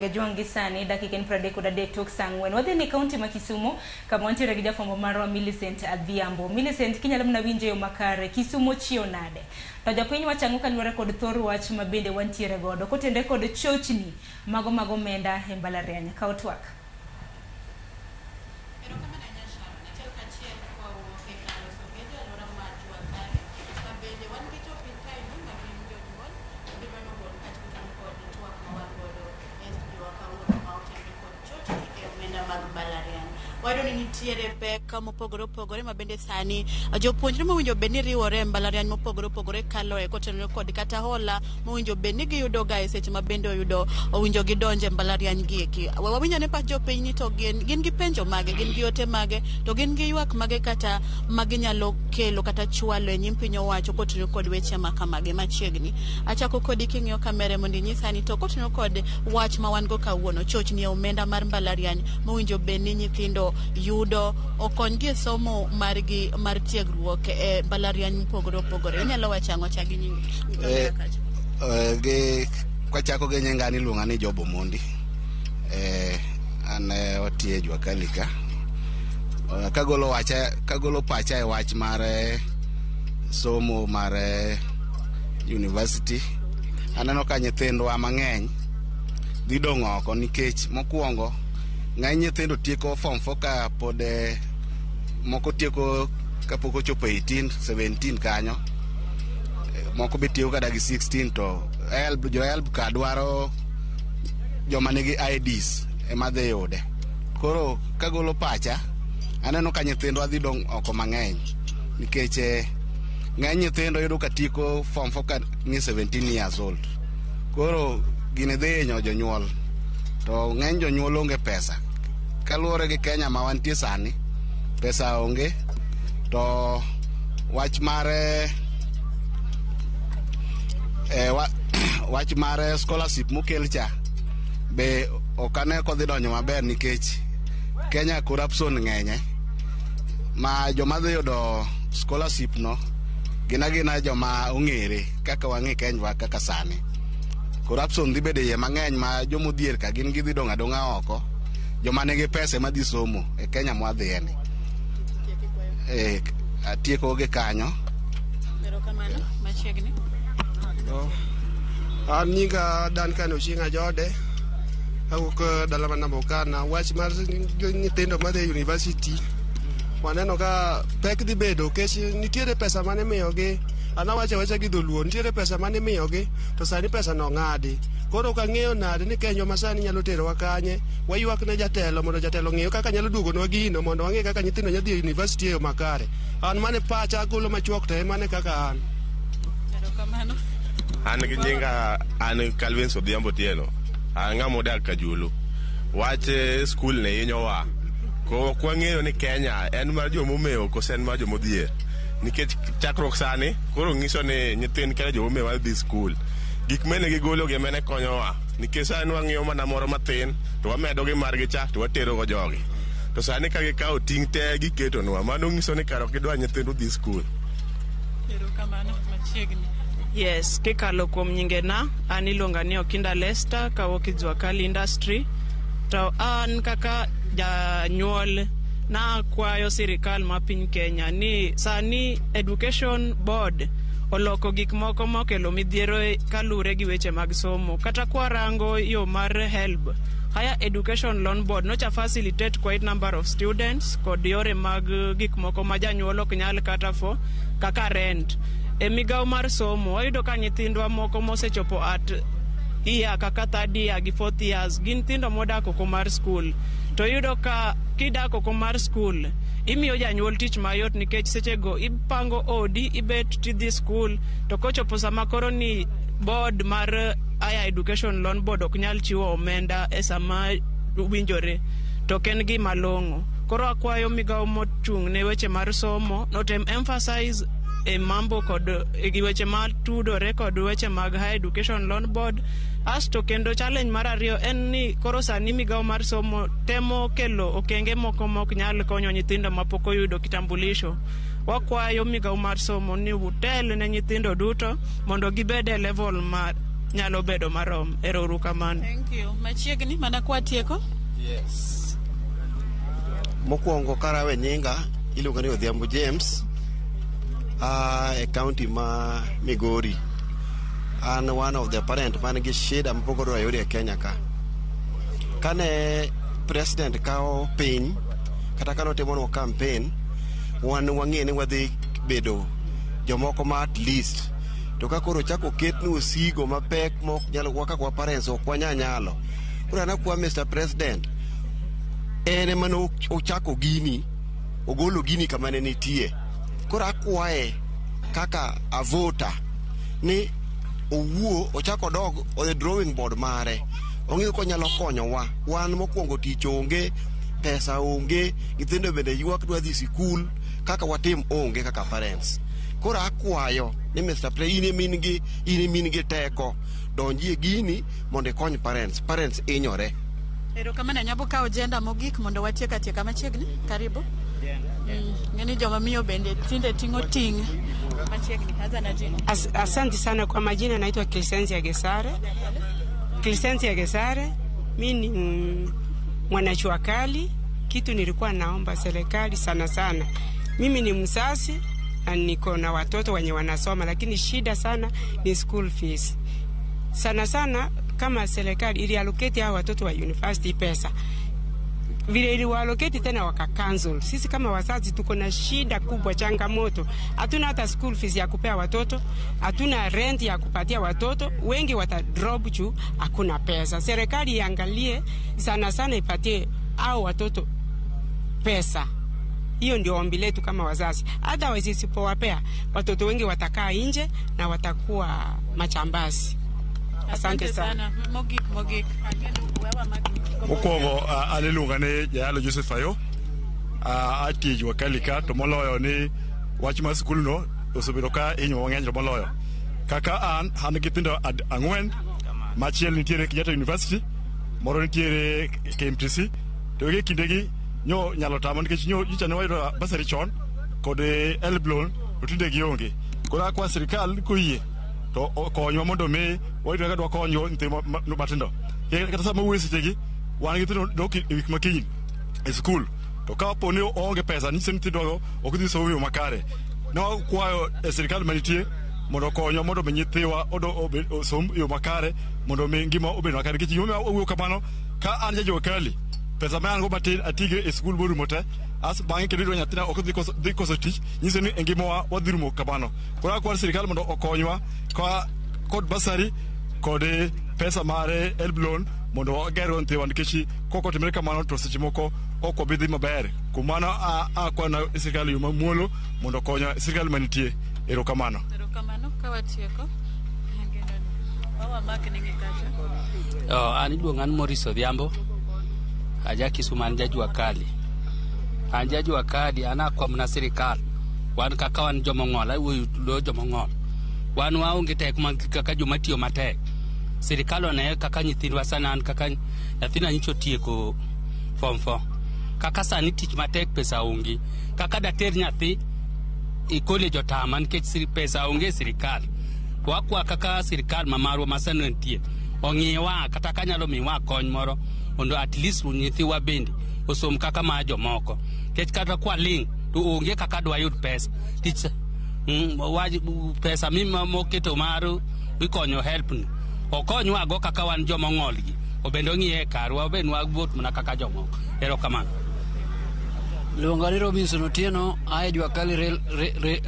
Jwang' gi sani dakika en 33 tok saa 4. Wadhi ni kaunti ma Kisumu kama wantiere gi jafwambo marwa Millicent Adhiambo. Millicent, kinyalo mana winjo e yo makare, Kisumu ochiew nade? To jopiny wacho ang'o kaluwore kod thor wach ma bende wantiere godo kotenore kod chochni mago mag omenda e mbalariany. Kaw twak. Erokamano ahinya Sharon. Achiel kachiel kwawuok e kar loso gedo e alwora mar Jua Kali, ma bende wan gi jopiny kaendi ma gin jonyuol, gidwa ni ogol pachgi kod twak ma wan godo e studio wa kawuono ma otenore kod chochni e omenda mag mbalariany. Wayudo ni nitiere pek mopogore opogore ma bende sani jopuonjre mowinjo bed ni riwore e mbalariany mopogore opogore kaloe kotenore kod kata hola mowinjo bed ni giyudo ga e seche ma bende oyudo owinjo gidonje e mbalariany gi eki. We wawinj ane pach jopiny ni to gin gi penjo mage, gin gi ote mage, to gin gi ywak mage kata ma ginyalo kelo kata chwalo e nyim piny owacho kotenore kod weche ma kamagi machiegni. Achako kodi king'iyo kamere mondo inyisa ni to kotenore kod wach ma wan go kawuono, chochni e omenda mar mbalariany mowinjo bed ni nyithindo yudo okonygi e somo margi mar tiegruok e mbalariany mopogore opogore. Inyalo wacho ang'o chak gi nyingi? Gi kwachako gi nyinga an iluonga ni Job Omondi. An watiyo e Jua Kali ka. Kagolo pacha e wach mar somo mar university, aneno ka nyithindwa mang'eny dhi dong' oko nikech mokwongo ng'eny nyithindo tieko form 4 ka pod moko tieko kapok ochopo 18 17 kanyo, moko be tieko kata gi 16 to HELB, jo HELB ka dwaro joma nigi IDs ema dhi yude. Koro kagolo pacha aneno ka nyithindwa dhi dong' oko mang'eny nikech ng'eny nyithindo yudo ka tieko form 4 ka ni 17 years old. Koro gini dhi hinyo jonyuol to ng'eny jonyuol onge pesa. Kaluwore gi Kenya ma wantie sani, pesa onge to wach mar wach mar scholarship mokel cha be ok ane kodhi donjo maber nikech Kenya corruption ng'enye ma joma dhi yudo scholarship no gin agina joma ong'ere kaka wang'e Kenywa kaka sani. Corruption dhi bedo iye mang'eny ma jomodhier ka gin gidhi dong' adong'a oko. Joma nigi pesa ema dhi somo e Kenya mwadhiye ni. Atieko gi kanyo. Erokamano, machiegni. An nyinga Duncan Ochieng' Ajode, awuok dala mar Namukhana. Wach mar nyithindo madhi e university, waneno ka pek dhi bedo nikech nitiere pesa mane imiyogi. An awacho awacha gi dholuo, nitiere pesa mane imiyogi to sani pesa no ong'adi. Koro ok ang'eyo nade ni Kenywa masani nyalo terowa kanye. Waywak ne jatelo mondo jatelo ong'e kaka nyalo duogonwa gino mondo wang'e kaka nyithindo nyalo dhi e university e yo makare. An mane pacha agolo machuok to e mane kaka an. Erokamano. An gi nyinga an Calvin Odhiambo Otieno. An ng'ama odak Kajulu. Wach skul ne hinyowa. Ok wang'eyo ni Kenya en mar jomomewo koso en mar jomodhier. Nikech chakruok sani koro nyiso ni nyithind Kenya jomomewo dhi skul. Gik mane gigolo gi mane konyowa. Nikech sani wang'iyo mana moro matin to wamedo gi margi cha to watero go jogi. To sani ka gikawo ting' te giketonwa, mano nyiso ni kara ok gidwa nyithindo dhi skul. Erokamano, machiegni. Yes, kikalo kuom nyingena, an iluonga ni Okinda Lester, kawuok e Jua Kali Industry. To an kaka janyuol nakwayo sirikal ma piny Kenya ni sani Education Board oloko gik moko mokelo midhiero kalure gi weche mag somo. Kata kwarango yo mar HELB, Higher Education Loan Board nocha facilitate quite number of students kod yore mag gik moko ma janyuol ok nyal kata fo kaka rent. E migawo mar somo wayudo ka nyithindwa moko mosechopo at year kaka third year gi fourth years gin nyithindo modak oko mar skul. To iyudo ka kidak oko mar skul imiyo janyuol tich mayot nikech sechego ipango odi ibet tidhi skul to kochopo sama koro ni board mar Higher Education Loan Board ok nyal chiwo omenda e sama winjore to ok en gima long'o. Koro akwayo migawo mochung' ne weche mar somo notem emphasize e mambo kod e weche matudore kod weche mag Higher Education Loan Board. Asto kendo challenge mar ariyo en ni koro sani migawo mar somo temo kelo okenge moko mok nyal konyo nyithindo mapok oyudo kitambulisho. Wakwayo migawo mar somo ni utel ne nyithindo duto mondo gibed e level ma nyalo bedo marom. Ero uru kamano. Thank you. Machiegni mana kwatieko. Yes. Mokwongo karawe nyinga iluongo ni Odhiambo James a e county ma Migori. An one of the parent man gi shida mopogore ayudo e Kenya ka. Kane president kawo piny kata kane otimonwa campaign, wan wang'e ni wadhi bedo jomoko ma at least to ka koro ochako oketni osigo mapek mok nyalo wa kaka wa parents ok wanya nyalo. Koro an akwa Mr. President en ema ochako gini, ogolo gini kama ne nitie. Koro akwaye kaka a voter ni owuo ochak odog e drawing board mare ong'i konyalo konyowa. Wan mokwongo tich onge, pesa onge, nyithindo bende ywak dwa dhi sikul, kaka watim onge kaka parents. Koro akwayo ni Mr. Pre in ema in ema in gi teko, donjie gini mondo ikony parents. Parents hinyore. Erokamano. Anyabo kawo jenda mogik mondo watiek atieka machiegni. Karibu. Ng'eni joma miyo bende tinde ting'o ting' machiegni. Anza na jina. Asante sana kwa majina, naitwa Crescencia Gesare. Crescencia Gesare, mi ni mwanajua kali. Kitu nilikuwa naomba serikali sana sana, mimi ni mzazi na niko na watoto wenye wanasoma, lakini shida sana ni school fees. Sana sana kama serikali ili allocate hao watoto wa university pesa vile iliwaallocate tena waka cancel. Sisi kama wazazi tuko na shida kubwa, changamoto. Hatuna hata school fees ya kupea watoto, hatuna rent ya kupatia watoto, wengi wata drop juu hakuna pesa. Serikali iangalie sana sana, ipatie hao watoto pesa. Hiyo ndio ombi letu kama wazazi. Otherwise isipowapea watoto wengi watakaa nje na watakuwa majambazi. Asante sana. Mogik mogik. Mokwongo an iluonga ni Jayalo Joseph Ayo, atiyo e Jua Kali ka to moloyo ni wach mar skulno osebedo ka hinyowa mang'eny to moloyo. Kaka an gi nyithindo ang'wen, machiel nitiere Kenyatta University, moro nitiere KMTC, to gi kindegi nyo nyalo tamo nikech nyocha ne wayudo bursary chon kod HELB loan to tinde gionge. Koro akwa sirikal koyie to okonywa mondo mi wayud kaka dwakonyo nyithindo matindo. Kata sama wuoyo sechegi, wan gi nyithindo dok e wik makiny e skul to ka po ni oonge pesa nyiso ni nyithindogo ok dhi somo e yo makare. Ne wakwayo e sirikal manitie mondo okonywa mondo mi nyithiwa osom e yo makare mondo mi ngima obed makare. Nikech gimomiyo awuoyo kamano ka an ja Jua Kali pesa ma an go matin atige e skul morumo te as bang'e kendo iyudo nyathina ok dhi koso tich nyiso ni e ngimawa wadhi rumo kamano. Koro akwayo sirikal mondo okonywa kod bursary kod pesa mar HELB loan mondo wagergo nyithiwa nikech kok otimore kamano to seche moko ok wabi dhi maber. Kuom mano akwayo sirikal e yo mamuolo mondo okonya sirikal manitie. Erokamano. Erokamano. Ka watieko. Wawamak nigi kacha. Oh, an iluonga ni Maurice Odhiambo. Aja Kisumu, an jajua kali. An jajua kali, an akwamna sirikal. Wan kaka wan jomong'ol, awuoyo lo jomong'ol. Wan waonge teko kaka joma tiyo matek. Sirikal one kaka nyithindwa sana an kaka nyathina nyocha otieko form 4. Kaka sani tich matek pesa onge. Kaka dater nyathi e college otama nikech pesa onge e sirikal. Wakwa kaka sirikal ma marwa ma sani nitie ong'iwa kata kanyalo miwa kony moro mondo at least nyithiwa bende osom kaka ma jomoko. Nikech kata kwaling' to onge kaka dwayud pesa. Tich pesa moketo mar ikonyo help ni okonywa go kaka wan jomong'ol gi obende ong'iye karwa obed wawuoth mana kaka jomoko. Erokamano. Luonga ni Robinson Otieno, ae Jua Kali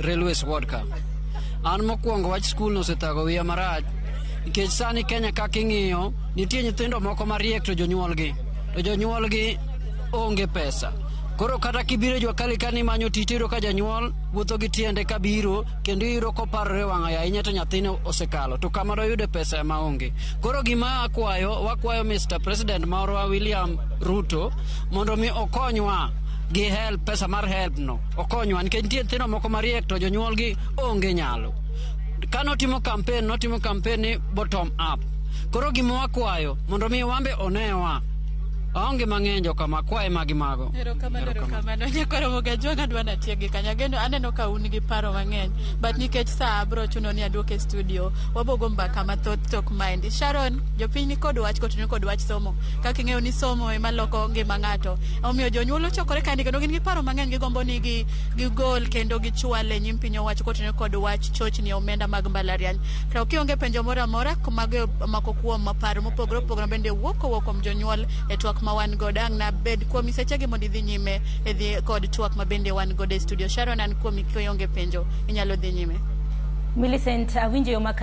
Railways Ward ka. An mokwongo wach skul no osethago wiya marach nikech sani Kenya kaka ing'iyo nitie nyithindo moko mariek to jonyuolgi to jonyuolgi onge pesa. Koro kata kibiro e Jua Kali ka nimanyo tich tiyudo ka janyuol wuotho gi tiende kabiro kendo iyudo koparore wang'e ahinya to nyathine osekalo to kama doyude pesa ema onge. Koro gima akwayo, wakwayo Mr. President marwa William Ruto mondo mi okonywa gi help, pesa mar help no okonywa nikech nitie nyithindo moko mariek to jonyuolgi onge nyalo. Kanotimo campaign, notimo campaign ni bottom up. Koro gima wakwayo mondo mi wambe onewa. Aonge mang'eny jokama kwaye magi mago. Erokamano, erokamano. Nyakwar Ramogi Ajwang' adwa natiegi kanyo. Ageno aneno ka un gi paro mang'eny. But nikech saa bro chuno ni aduok e studio. Wabogo mbaka mathoth tok maendi. Sharon, jopiny ni kod wach kotenore kod wach somo. Kaka ing'eyo ni somo ema loko ngima ng'ato. Omiyo jonyuol ochokore kaendi kendo gin gi paro mang'eny gigombo ni gi gigol kendo gichwal e nyim piny owacho kotenore kod wach chochni e omenda mag mbalariany. To kionge penjo moro amora, mago moko kuom paro mopogore opogore bende wuok kowuok kuom jonyuol e twak ma wan godo. Ang' nabed kuomi sechegi mondo idhi nyime e dhi kod twak ma bende wan godo e studio. Sharon, an kuomi kionge penjo inyalo dhi nyime. Millicent, awinjo yo makare.